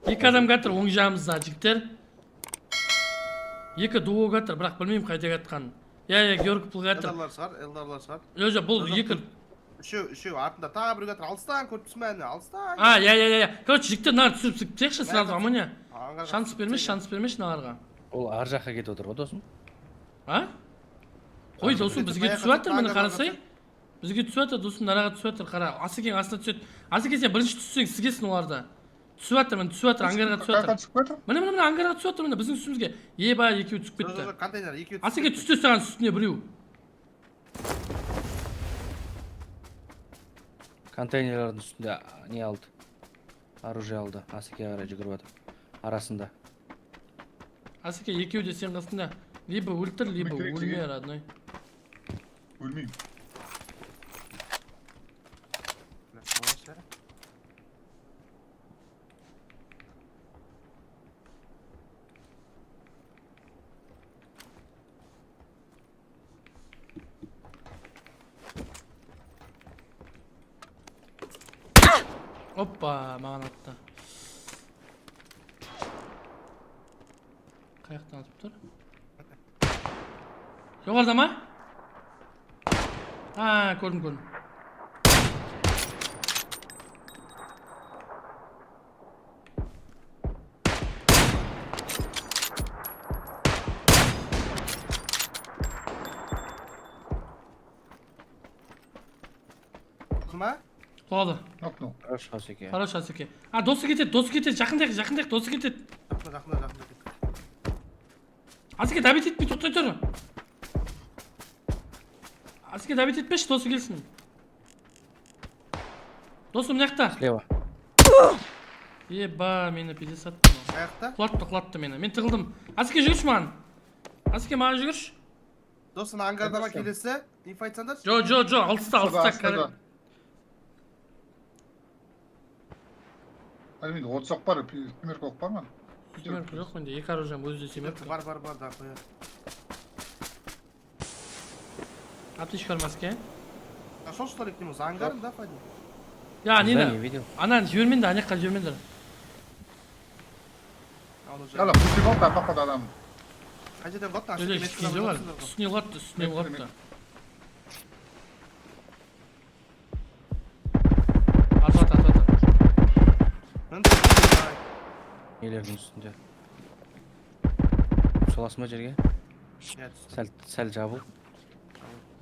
Екі адам жатыр оң жағымызда, жігіттер. Екі дуо жатыр, бірақ білмеймін қайда жатқанын. Иә, иә, Георг бұл жатыр. Элдарлар шығар, элдарлар шығар. Жоқ, жоқ, бұл Жоқ, екі. Үшеу, үшеу артында тағы біреу жатыр. Алыстан көріп тұрсың ба әні? Алыстан. А, иә, иә, иә. Короче, жігіттер, мынаны түсіріп сіктейікші сразу, Амоня. Аңғарға Шанс бермеші, түсіп шанс бермеші мыналарға. Ол ар жаққа кетіп отыр ғой, досым. А? Қой, досым, бізге түсіп жатыр, міне қарасай. Бізге түсіп жатыр, досым, нараға түсіп жатыр, қара. Асекең астына түседі. Асеке, сен бірінші түссең, сігесің оларды. Түсіп жатыр, міне түсіп жатыр, ангарға түсіп Қаяққа жатыр. түсіп кетті? Міне, міне, міне, ангарға түсіп жатыр, міне, біздің үстімізге. Еба, екеуі түсіп Жоқ, кетті. жоқ, жоқ, контейнер екеуі түсіп Асеке кетті. түсті саған үстіне біреу. Контейнерлердің үстінде не алды? Оружие алды. Асеке қарай жүгіріп жатыр. Арасында. Асеке, екеуі де сен қасында. Либо өлтір, либо Керек өлме, деген. родной. Өлмеймін. Бля, солай ше. Опа, маған атты. Қай жақтан атып тұр? Жоғарыда ма? А, көрдім, көрдім. Ма? Құлады. Нокнул. Хорош, Асеке. Хорош, Асеке. А, досы кетеді, досы кетеді. Жақындайық, жақындайық, досы кетеді. Жақында, жақында, жақында кет. Асеке, добить етпей, тоқтай тұр. Асеке, добить етпеші, досы келсін. Досым мына жақта. Слева. Еба, мені пиздец атты мынау. Аяқта. Құлатты, құлатты мені. Мен тығылдым. Асеке, жүгірші маған. Асеке, маған жүгірші. Досың ангарда ма келесі? Инфо айтсаңдаршы. Жо, жо, жо, алыста, алыста. Астында. Әлі менде 30 оқ бар, семерка оқ бар ма? Семерка жоқ менде, екі оружием өзі де семерка. Бар, бар, бар, да, қоя. Аптечка бар ма, Асеке? Нашел, что ли, к нему? За ангаром, да, Фади? Я, Здание нені? видел? Ананы жібермеңдер, ана жаққа жібермеңдер. А он уже. Яла, көтеріп алды, апақады адам. Қай жерден құлатты? Жоқ, Асеке, жоқ, метр үстіне жоқ, үстіне құлатты, үстіне құлатты. Атып атыр, атып атыр. Нелердің үстінде. Соласың ба жерге? Иә, түсті. Сәл, сәл жабыл.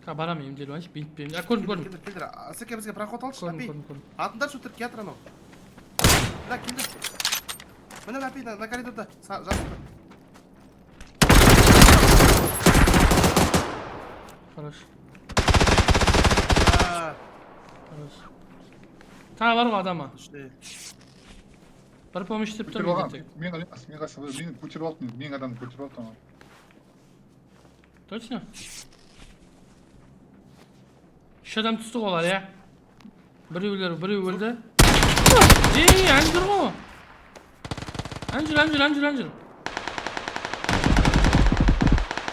Ка, барамын, емделіп алайыншы, бинтпен. А, көрдім, көрдім. Келдір, келдір. Асеке, бізге проход алшы, Көрдім, Апи. көрдім, көрдім. Атыңдаршы, өтірік келатыр анау. Мына келдір. Міне, Апи, на коридорда. Жасырды. Хорош, А, хорош. Тағы бар ғой адамы. үште. Бір помощь деп тұр Көтеріп менде алған. тек. Мен емес, мен қасында, мені көтеріп алды, менің адамды көтеріп алды анау. Точно? Үш адам түсті ғой олар, иә? Біреулер, біреу өлді. Ей, ән жүр ғой. Ән жүр, ән жүр, ән жүр, ән жүр.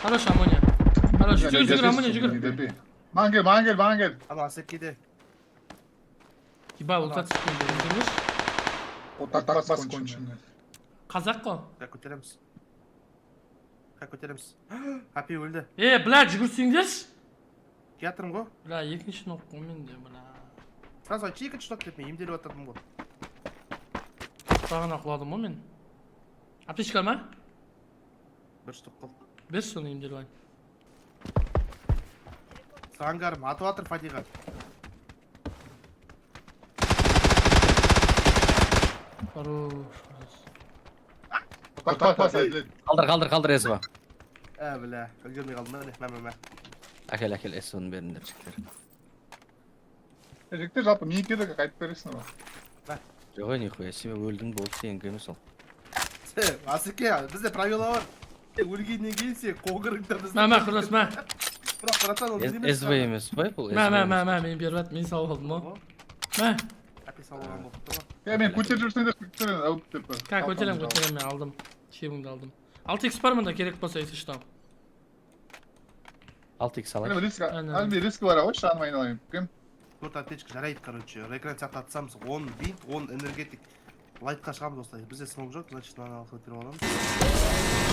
Хорош, Амоня. Хорош, жүгір, жүгір, Амоня, жүгір. Не Маған кел, маған кел, маған кел. Анау Асекеде. Еба, ұлта түскен деген емес. Вот так бас конченый. Қазақ қой. Қай көтереміз. Қай көтереміз. Апи өлді. Е, бля, жүгірсеңдерші. Келатырмын ғой. Бля, екінші нок қой менде, бля. Сразу айтшы, екінші нок деп мен емделіп жатырмын ғой. Бағана құладым ғой мен. Аптечка бар ма? Бір штук қыл. Берші соны емделіп алайын. За ангаром атып жатыр Фадиға. Хорош, хорош. Вот так бас, әділет. Қалдыр, қалдыр, қалдыр СВ. Ә, бля, үлгермей қалдым да, мә, мә, мә. Әкел, әкел, СВ-ны беріңдер, жігіттер. Жігіттер, жалпы менікі еді, қайтып бересің ғой. Жоқ, ей, нихуя себе, өлдің болды, сенікі емес ол. Асеке, бізде правила бар. Өлгеннен кейін сен қоңырыңда бізді. Мә, мә, құрдас, мә. Бірақ, братан, ол біз емес. СВ емес қой бұл. Мә, СВ мә, мә, емес. мә, мен беріп жатыр, мен салып алдым ғой. О, Мә, Апи салып алған болып тұр ғой. Е, мен көтеріп жүрсеңдер, жігіттер, әуіп деп. ка, көтерем, көтерем, мен алдым. Чебіңді алдым. 6x бар мында керек болса, если что. 6x алайық. Риск, Әне. әлі риск бар ғой, жаным айналайын. Кім? Төрт аптечка жарайды, короче. Рекран сияқты атсамыз 10 бинт, 10 энергетик. Лайтқа шығамыз осылай. Бізде смок жоқ, значит, мынаны алып көтеріп аламыз.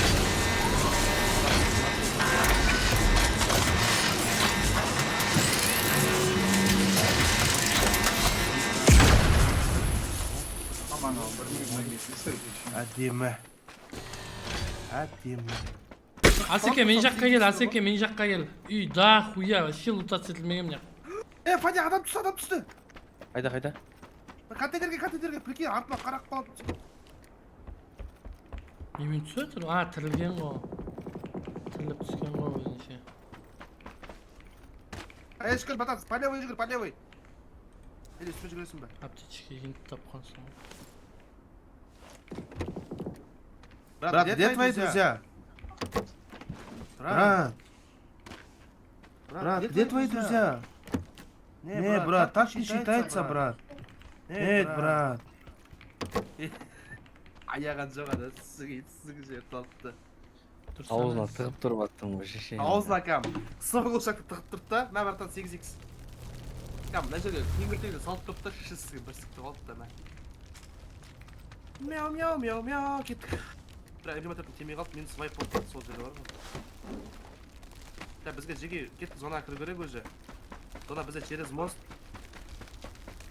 Аман ал, бір минут кетсе. Әдемі. Әдемі. Асеке, мен жаққа кел, Асеке, мен жаққа кел. Үй да хуя, вообще лутаться етілмеген мына. Е, Фадя, адам түсті, адам түсті. Қайда, қайда? Контейнерге, контейнерге, прикинь, артыма қарап қалып түсті. Немен түсіп жатыр? А, тірілген ғой. Тіріліп түскен ғой өзінше. Эй, шүкір, братан, по левой жүгір, по левой. Или үстіме жүгіресің бе? Аптечка енді тапқансың ғой. Брат, где твои друзья? Брат. Брат, где твои друзья? Не, брат, так не считается, брат. Нет, брат. Аяған жоқ ана, сізге сізге жіберіп салыпты. Дұрыс Аузына емес. тығып тұрып аттым ғой, шешең. Аузына кәм. Сыбық ұшақты тығып тұрды да, мә, братан, 8x. Кәм, мына жерге кеңірдегіне салып тұрды да, шешесіге бір сіктіріп алды да, мә. Мяу, мяу, мяу, мяу, кеттік. Бірақ МП тимей қалды, минус вайп болып қалды сол жерде бар ғой. Так, бізге жеке кеттік, зонаға кіру керек уже. Зона бізде через мост.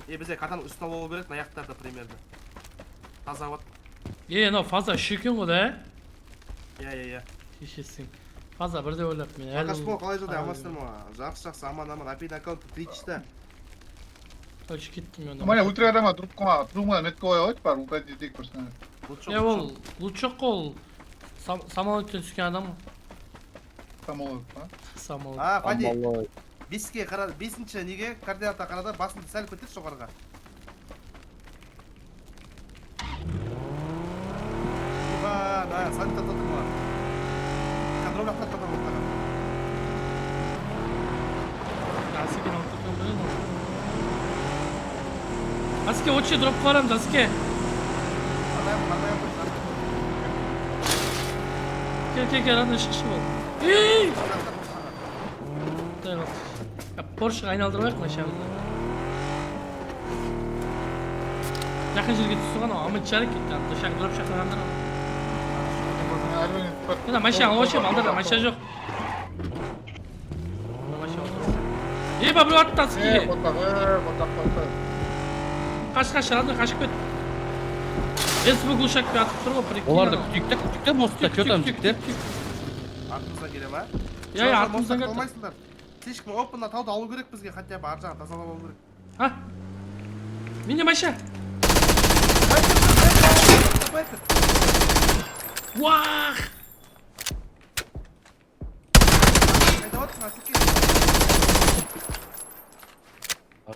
Е, бізде картаның үстін алу керек, мына жақтарда примерно. Таза вот. Е, мынау фаза үш екен ғой да? Иә, иә, иә. Шешесің. Фаза бірде ойлап мен әлі. Қашпо, қалай жағдай, амансыздар ма? Жақсы, жақсы, аман, аман. Апин аккаунт Twitch'та. Короче, кеттім мен. Міне ультра адама трубка, трубка метка қоя алады бар, лутать етейік просто. Лучше. Е, ол лут жоқ қой, ол самолеттен түскен адам ғой. Самолет, па? Самолет. А, Фади, Амалой. беске қара, бесінші неге координата қара да, басыңды сәл көтерші жоғарыға. Еба, да, санитар тұр мына. Контроль ақтап тұр мына. Асеке алып кеткен білемін ғой. Асеке, отше дропқа барамыз, Асеке. Андай, андай. Кел, кел, кел, анда шықшы бол. Ей! Құдай қалсын. Я, Поршеға айналдырып алайық машинамызды. Жақын жерге түсті ғой анау, Амит шығар екен, анда шақ дроп шақырғандар. Мына машина алып алшы, балдарда машина жоқ. Мына машина отыр. Еба, біреу атты Е, Асекеге. қотақ, е, қотақ, қотақ. Қаш, қаш, родной, қашып кет. СВ глушакпен атып тұр ғой, прикинь. Оларды анау. күтейік та, күтейік та, мостта, Күтейік, че там, күтейік, жігіттер? күтейік. Артымыздан келе ма? Иә, иә, артымыздан келді. Алмайсыңдар. Слишком опына тауды алу керек бізге, хотя бы ар жағын тазалап алу керек. А? Менде машина. Байтер, Уах! қайда отырсың, Асеке?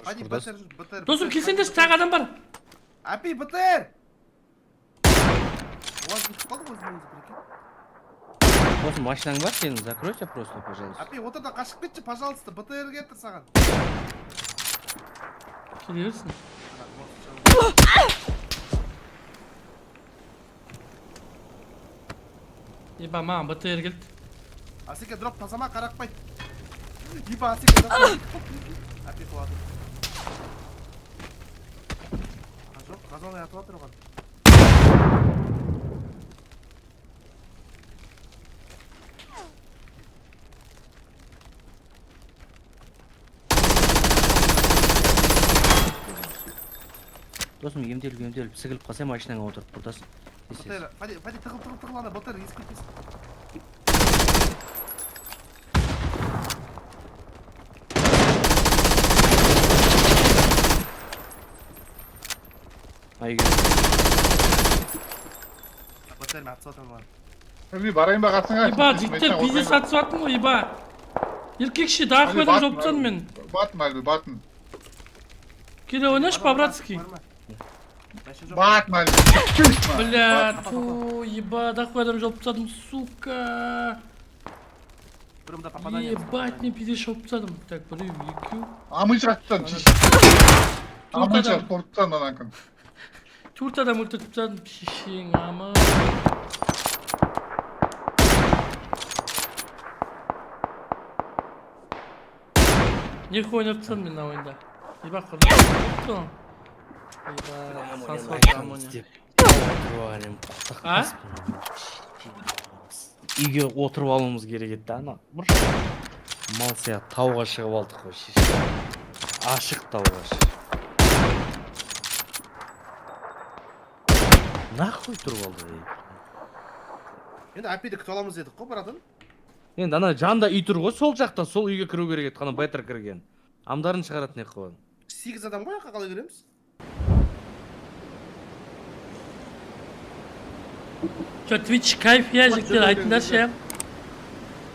Фади, Құрдас. БТР жүр, БТР. Досым, келсеңдерші, тағы адам бар. Апи, БТР! Олар кетіп қалды ғой өзімен өзі, прикинь. Досым, машинаң бар сенің, закройся просто, пожалуйста. Апи, отыр да қашып кетші, пожалуйста, БТР кетір саған. Келе берсін. Ана, мост шығып. Еба, маған БТР келді. Асеке, дроп тазама, қарақпай. Еба, Асеке, дроп. Апи құлады. А, жоқ, газон атып жатыр оған. Досым, емделіп, емделіп, сігіліп қалсаң, машинаңа отырып құрдас. Тез, тез. БТР, Фади, Фади, тығыл, тығыл, тығыл, ана БТР есіп кетпесін. Ай, БТР мен атып жатыр олар. Мен барайын ба қасыңа? Еба, жігіттер, пиздец атысып жатырмын ғой, еба. Еркекше, дағы қойдым, жауып тастадым мен. Баттым, әлбі, баттым. Келе ойнашы по-братски. Барма. Машина жоқ. Баттым, әлбі. Бля, ту, еба, дохуй адам жауып тастадым, сука. Біреумда попадание. Ебать, мен пиздец жауып тастадым. Так, біреу, екеу. Амын шығаттан, Амын Төрт адам. шығат, қорқыттан анакын. Төрт адам өлтіріп тастадым, шешең, амы. Не ойнап тастадым мен мына ойында. Еба, құрдым. Амония. А? Үйге отырып алуымыз керек еді да, ана мал сияқты тауға шығып алдық қой, шеше. Ашық тауға. Нахуй тұрып алды ей. Енді әпейді күтіп аламыз дедік қой, братан. Енді ана жанда үй тұр ғой, сол жақта, сол үйге кіру керек еді, қана байтер кірген. Амдарын шығаратын ек қой. 8 адам ғой, қалай кіреміз? Че, Twitch кайф иә, жігіттер, айтыңдаршы иә.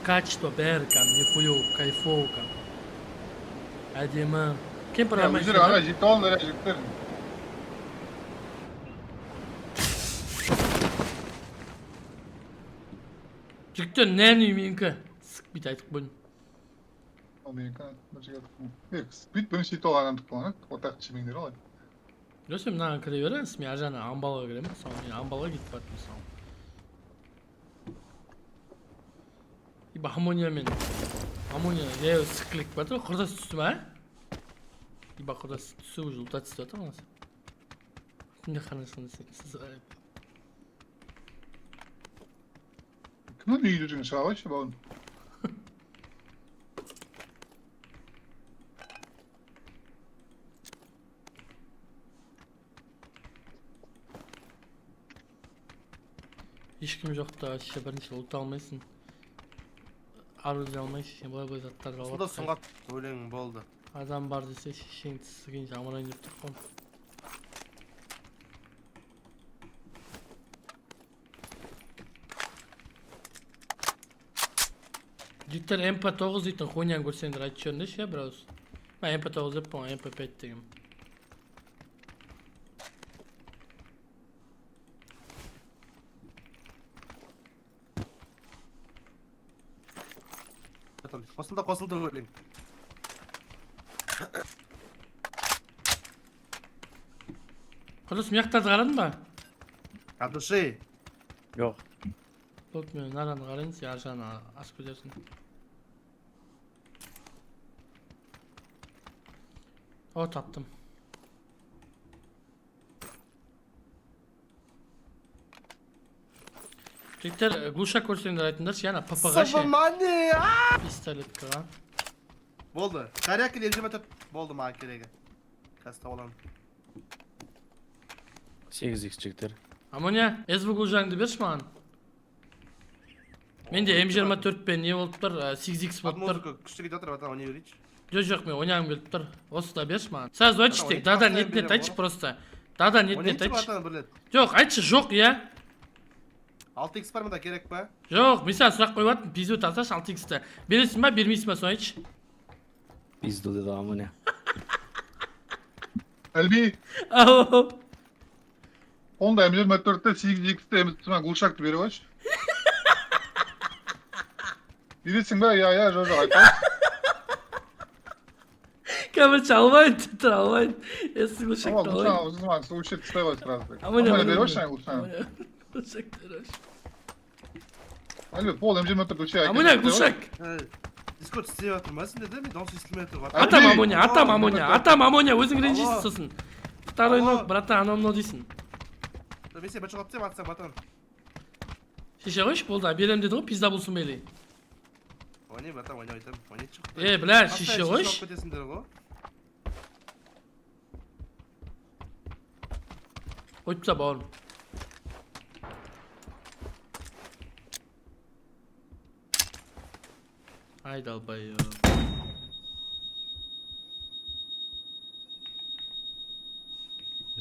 Качество бәрі кәдімгі нихуёво, кайфово кәдімгі. Әдемі. Кемпір Өздері алмайсың. ана жетіп алыңдар, жігіттер. Жігіттер, нән үй менікі. Сік бит айтып қойдым. Ол менікі, бір жігіт. Бит бірінші жетіп алған адамдық болған, ортақ жемеңдер ғой. Жоқ, сен мынаған кіре бер, мен ар жағынан амбалға кіремін, мысалы, мен амбалға кетіп бардым, мысалы. Ибо аммониямен, аммония жаяу сікілік бар ғой, құрдас түсті ма? Ибо құрдас түсі уже ұлта түсіп жатыр ғой. Кімде қарасың десең, Кімнің үйде жүрген шыға қойшы, бауырым. Ешкім жоқ та, вообще бірінші ұлта алмайсың. Оружие алмайсың, сен былай былай заттарды алып. Сонда сұңғат өлең болды. Адам бар десе, шешең тісіген жамырайын деп тұр ғой. Жігіттер, МП9 дейтін хуйняны көрсеңдер айтып жіберіңдерші, иә, бір ауыз. Мен МП9 деп қойған, МП5 деген. Қосылды, қосылды өлең. Құрдас, мына жақтарды қарадың ба? От души. Жоқ. Болды, мен мынаны қарайын, сен ар жағын асып кетерсің. О, таптым. Жігіттер, глушак көрсеңдер айтыңдаршы, яна ПП-ға ше. Сабамани! Пистолеткаға. Болды. Коряк или М24 болды маған керегі. Қазір тауып аламын. 8x жігіттер. Амония, СВ глушагыңды берші маған. Менде М24 пен не болып тұр, 8x Под болып тұр. музыка күшті кетіп жатыр, братан, ойнай берейінші. Жоқ, жоқ, мен ойнағым келіп тұр. Осы да берші маған. Сразу айтшы тек, да-да, нет, нет, айтшы просто. Да-да, нет, нет, Ойнайыншы, айтшы. братан, бір рет. Жоқ, айтшы, жоқ, иә. 6x бар мында керек па? Жоқ, мен саған сұрақ қойып жатырмын, пизду тартсашы 6x-ті. Бересің ба, бермейсің ба, соны айтшы. Пизду деді Амония. Әлби, Ау. онда М24-те 8x-те М глушакты беріп қойшы. Бересің ба? Иә, иә, жоқ, жоқ, айтпа. Короче, алмайын, тұр, алмайын. Есі глушакты Глушак, алайын. глушак тастай ғой сразу. Амония, Амония, беріп қойшы, глушак. Амония, глушак беріп қойшы. Әлби, пол М24 өше. Амония, глушак. Дискорд істеп жатыр ма сендерде? Мен дауыс естілмей жатыр. Атам, Әли! Амония, атам, Амония, атам, Амония, өзің ренжисің Алло. сосын. Второй Алло. ног, братан, анау мынау дейсің. Мен сені бірінші қылып тастаймын, атсаң, братан. Шеше қойшы, болды, беремін деді ғой, пизда болсын бейлей. Ойнай, братан, ойнай айтамын. Ойнай шықты. Е, бля, шеше қойшы. Кетесіңдер ғой. Қойып таста, бауырым. Ай, долбоёб.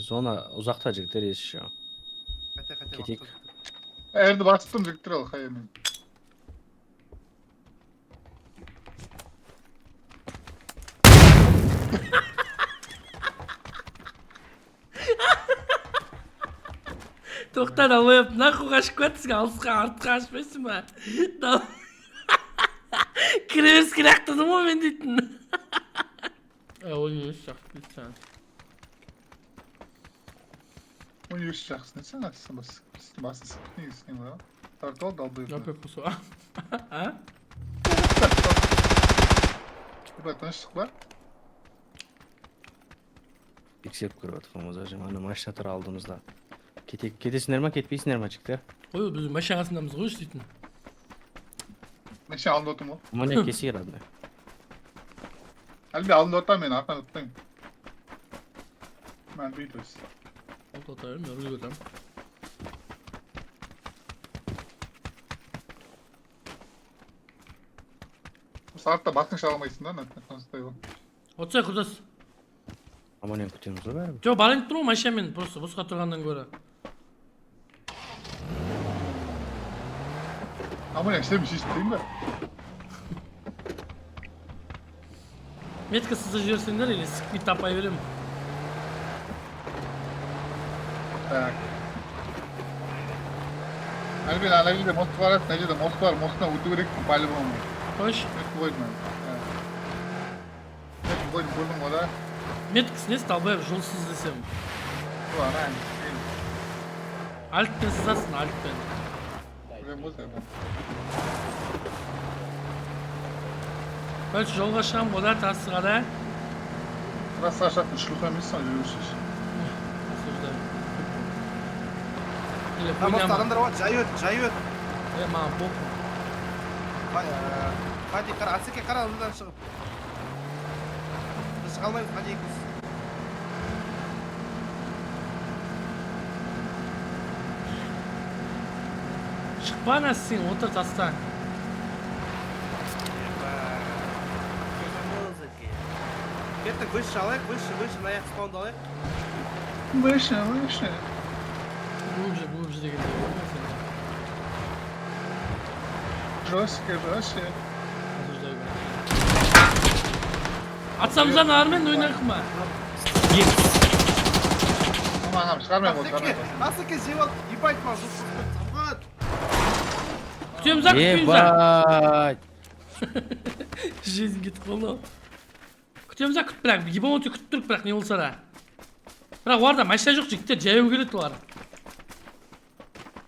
Зона ұзақта жігіттер, еще. Қате, қате. Кетейік. Әрді бастым жігіттер ал, хайымен. Тоқта, долбоёб, нахуй қашып кетсің, алысқа, артқа қашпайсың ба? Кіре беріске лақтырдым ғой мен дейтін. Ол не жақсы саған. Университет жақсы несі, басын сықып негізі не бар? Тартып ал, долбоёб. Жаппай қосу. А? Типа тыныштық па? Тексеріп көріп жатырмыз уже. Ана машина тұр алдымызда. Кетесіңдер ма, кетпейсіңдер ма, жігіттер? Ой, біз машина қасындамыз ғой істейтін. Машина алдында отырмын ғой. Міне кесей, родной. Әлбе алдында отырамын, мен артынан ұтпаймын. Мен бүйтіп өз. Алда отырамын, мен рульге отырамын. Осы артта басың шыға алмайсың да, на ғой. Отырсай, құрдас. Аманен күтеміз ғой бәрібір. Жоқ, барайын деп тұрмын ғой машинамен, просто босқа тұрғаннан гөрі. Аман іштерін шешіп тастайын ба? Метка сызып жіберсеңдер или сікпей таппай беремін. Так. Әлбе ана жерде мост бар, мына жерде мост бар, мосттан өту керексің по-любому. Қойшы. Метка қойдым мен. Метка қойдым, көрдің ғой да? Меткасы несі, долбоеб, жолсыз десем. Сол ана. Альтпен сызасың, альтпен. Білемін ғой сені. Короче, жолға шығамын ғой да, трассаға да. Трассаға шығатын шлюха емессің ғой, жүргізуші. Осуждаю. Или Мына мостта хуйня ма? адамдар бар, жай өт, жай өт. Е, маған похуй. Фади, қара, Асеке, қара, мындан шығып. Біз шыға алмаймыз, Фади екеуміз. Шықпа ана сен, отыр таста. Кеттік, выше алайық, выше, выше, мына аяқ спаунды алайық. Выше, выше. Глубже, глубже дегендей ғой сен. Жестко, жестко. Осуждаю. Атсам жан армен ойнақма. Маған шығармаймын ғой, Асеке, шығармаймын. Асеке жеп алды. Ебать, маған жұп жұп самғат. Күтеміз а, күтпейміз а. Ебать! Жизнь кетіп қалды. Күтеміз а, күт бірақ, ебанутый күтіп тұрық бірақ не болса да. Бірақ оларда машина жоқ, жігіттер жаяу келеді олар.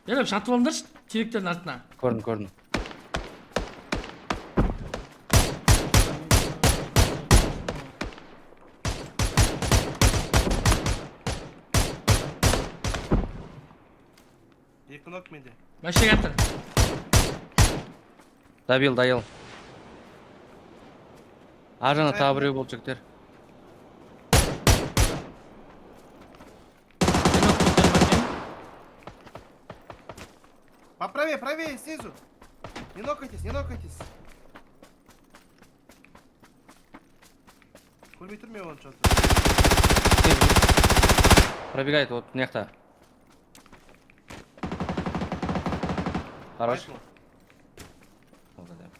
Елеп жатып алыңдаршы теректердің артына. Көрдім, көрдім. Екі нок менде. Машина жатыр. Добил, доел. Ар жағында тағы біреу болды, жігіттер. Мен оқ көтеріп. Поправее, правее, снизу. Не нокайтесь, не нокайтесь. Көрмей тұрмын мен оны что-то. Пробегает вот мына жақта. Хорош.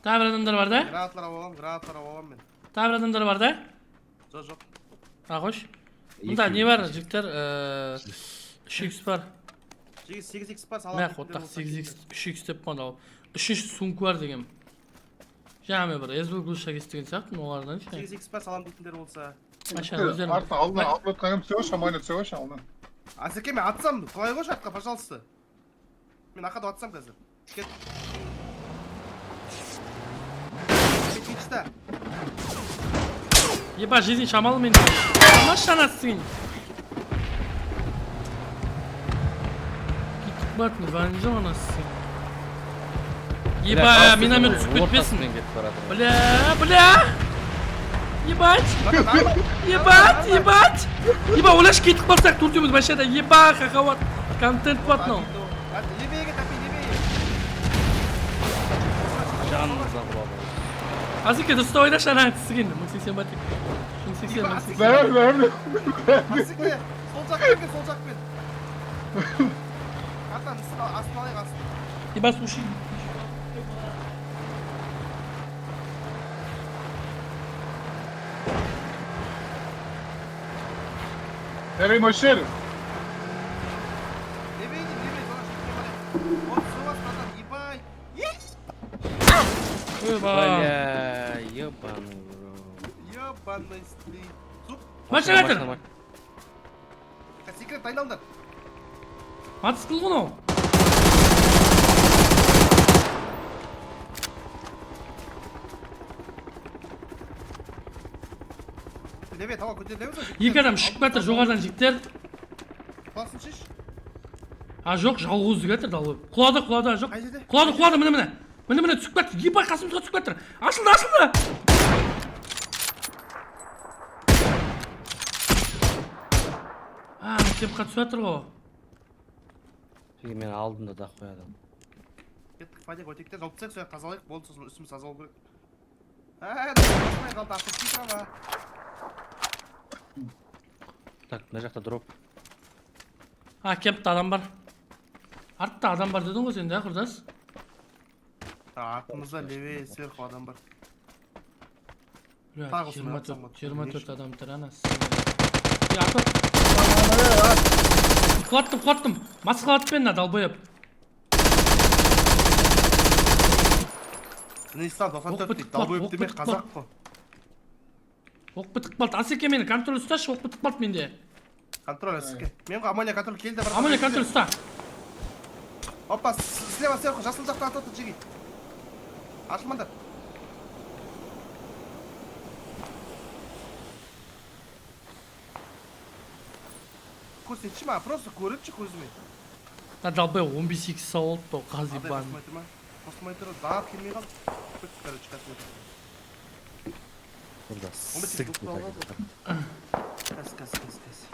Тағы бір адамдар бар да? Гранаталар алып аламын, гранаталар алып аламын мен. Тағы бір адамдар бар да? Жоқ, жоқ. А, қойшы. Мында не бар, жігіттер? 3x бар. 8 x бар, Мә, салат. қотақ 8x, 3x деп қойды ал. Үшінші сумка бар деген. Жаңа мен бір СБ глуша естіген сияқтымын олардан ше. 8 x бар, салам дейтіндер болса. Машина өздерің. Артынан алдынан алып отқан кім түсе қойшы, аман түсе қойшы алдынан. Асеке, мен атсам, қалай қойшы атқа, пожалуйста. Мен ақада атсам қазір. Кет. Кетейінші да. Еба, жизнь шамалы мен. Машина сен. Кетіп баратын ванжа анасы. Еба, миномет түсіп кетпесін. Ортасымен кетіп бара жатыр. Бля, бля. Ебать. Ебать, ебать. Еба, ойлашы кетіп қалсақ төртеуміз машинада. Еба, хахауат. Контент болады мынау. Левее кет, апи, левее. Жанымыздан құлады. Азеке, дұрыстап ойнашы ана түскен. 1080 батик. 1080, 1080. Бәрі, бәрі. Асеке, сол жақпен кел, сол жақпен. Артан, астын алайық, астын. Еба, суши. Ярай, машина. Левее, левее, зона шетіне қарай. Вот, түсіп аласың, братан, ебать. Ойба. Бля, ебаный в рот. Ебаный стрит. Суп, Машина жатыр. Машина, секрет дайындалыңдар. Мотоцикл ғой мынау. Левее тауға көтерілеміз ғой. Екі адам шығып жатыр жоғарыдан, жігіттер. Құласын шеш. А, жоқ, жалғыз жатыр, долбоеб. Құлады, құлады, жоқ. Қай жерде? Құлады, құлады, міне, міне. Міне, міне, түсіп кетті. Ебать, қасымызға түсіп кетті. Ашылды, ашылды. А, кемпқа түсіп жатыр ғой. Жеге, мен алдымда да қояды. Кеттік, Фадик, өтейік те, жауып тастайық, сол жақты тазалайық, болды, сосын үстіміз таза болу керек. Ә, баспай қалды, артық кетіп. Так, мына жақта дроп. А, кемпте адам бар. Артта адам бар дедің ғой сен де, құрдас? Артымызда левее сверху адам бар. Бля, Тағы осындай 24, адам 24 адам тұр, ана. Е, ата. Құлаттым, құлаттым. Маскалатып мен, долбоеб. Ислам Оқ 94 бітіп дейді, қалды, долбоеб оқ деме, бітіп қазақ қой. Оқ бітіп қалды. Асеке, мені контроль ұсташы, оқ бітіп қалды менде. Контроль асеке. Мен ғой, Амония, контроль келді, брат. Амония, контроль ұста. Опа, слева сверху, жасыл жақта атып отыр, жеге. Ашылмаңдар. Көрсетші маған, просто көріпші көзіме. Да, долбоеб, 15 икс сауып алыпты ғой, қаз Адай ебаный. қосылмай тұр ма? Қосылмай тұр, дағып келмей қалды. Бүт, короче, қазір. Burada 15 сігіп икс алып кетеді. Қазір, қазір, қазір, қазір.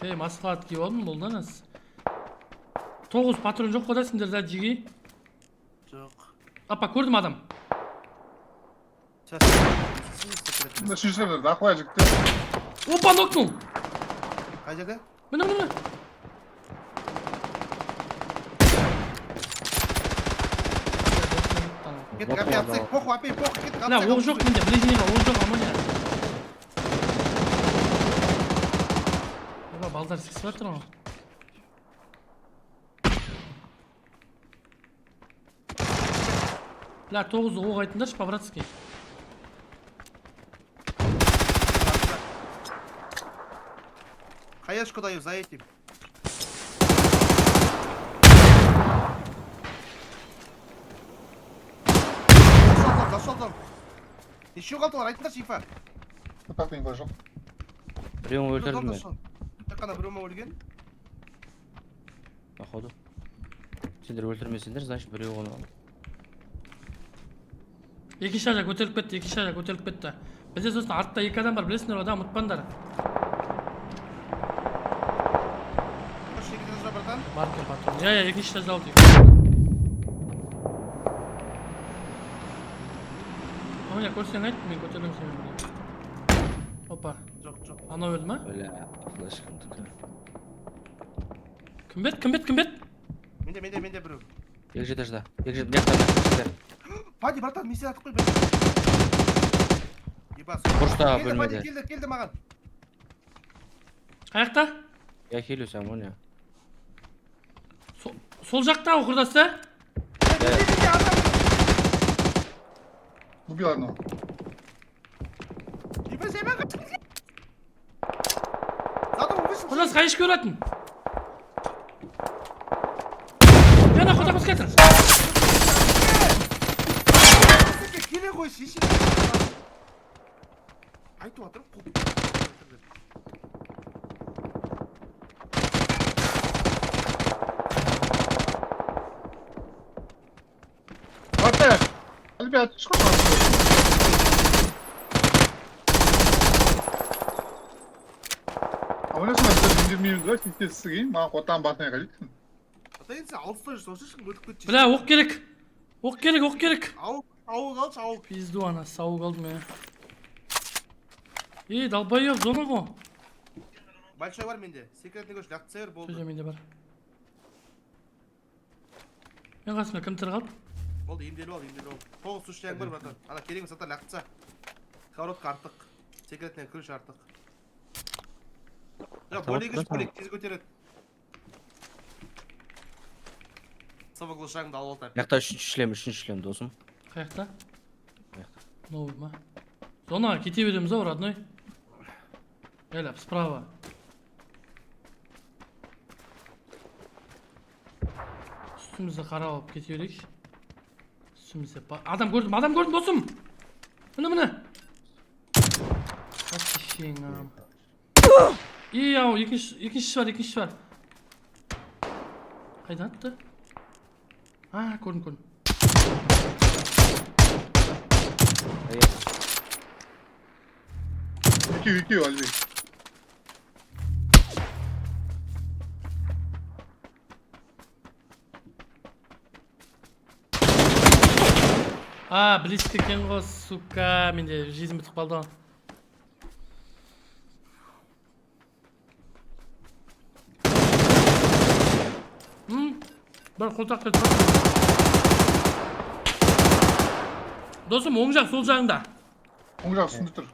Сей, маскалат киіп алдым, болды анасы. 9 патрон жоқ қой да сендерде, жиги? Жоқ. Апа, көрдім адам. Сейчас. Мына үшінші жерде дохуя жігіттер. Опа, нокнул. Қай жерде? Міне, міне, міне. Кеттік, әпей, атсек, похуй, әпей, похуй, кеттік, Бля, атсек. Оқ жоқ менде, ближнийға оқ жоқ, Амония. Опа, балдар сіксіп жатыр ғой. Бля, 9 оқ айтыңдаршы, по-братски. Хаешку даю за этим. Зашел, зашел, зашел. Еще қалды олар, айтыңдаршы, инфа. Так, инфа жоқ. Біреуін өлтірдім мен. Тек қана біреу ма өлген? Походу. Сендер өлтірмесеңдер, значит, біреу оны алды. Екінші жақ көтеріліп кетті, екінші жақ көтеріліп кетті. Бізде сосын артта екі адам бар, білесіңдер ғой да, ұмытпаңдар. Қош, екі этажда, братан. Бар екен патрон. Иә, иә, екінші этажда алды. Амония, көрсең айт, мен көтерілемін сенімен бірге. Опа, Жоқ, жоқ. Анау өлді ма? Бля, флешкамдікі. Кім берді, кім берді, кім берді? Менде, менде, менде біреу. Екінші этажда. Екінші, мына жақта, мына жақта. Фади, братан, мен сені атып қой. Ебас. Бұрыштағы Келді, Фади, бөлмеде. келді, келді маған. Қай жақта? Я хилюсь, Амония. Сол жақта ғой, құрдас, та? Менде, менде, адам. Убил одного. Ебас, ебас, қашып кеткен. Задом вышел. Құрдас, қай ішке ұратын? Ана құрдас кетір. Келе қой, шеше. Айтып жатырмын, қуып деп. Ата! Ребят, сколько вас? А ойлайсың ба, біздер жеңдермейміз ба, тез сігейін, маған қотан басына қалайсың. Ата, енді сен алыста жүрсің, осы ешкім өтіп кетші. Бля, оқ керек. Оқ керек, оқ керек. Ауық, ауық алшы, ауық. Пизду, ана, сауық алдым, я. Ей, долбоеб, зона ғой. Большой бар менде. Секретный көш, лақтыса бер, болды. Сөз менде бар. Мен қасымда кім тірі қалды? Болды, емделіп ал, емделіп ал. 9 үш бар, братан. Ана керек емес, ата лақтыса. Коробка артық. Секретный ключ артық. Жоқ, бөлек үш бөлек, тез көтереді. Самоглушаңды алып ал. Мына жақта үшінші шлем, үшінші шлем, досым. Қай жақта? Мына жақта. Новый ма? Зонаға кете береміз ау, родной. Эляп, справа. Үстімізді қарап алып кете берейікші. Үстімізде адам көрдім, адам көрдім, досым. Міне, міне. Әкең ам. И, ау, екіншісі бар, екіншісі бар. Қайда атты? А, көрдім, көрдім. Екеу, екеу, Әлібек. А, близко екен ғой, сука. Менде жизнь бітіп қалды ғой. Бір қолтақ кетіп қалды. Досым, оң жақ, сол жағыңда. Оң жақ үстінде тұр.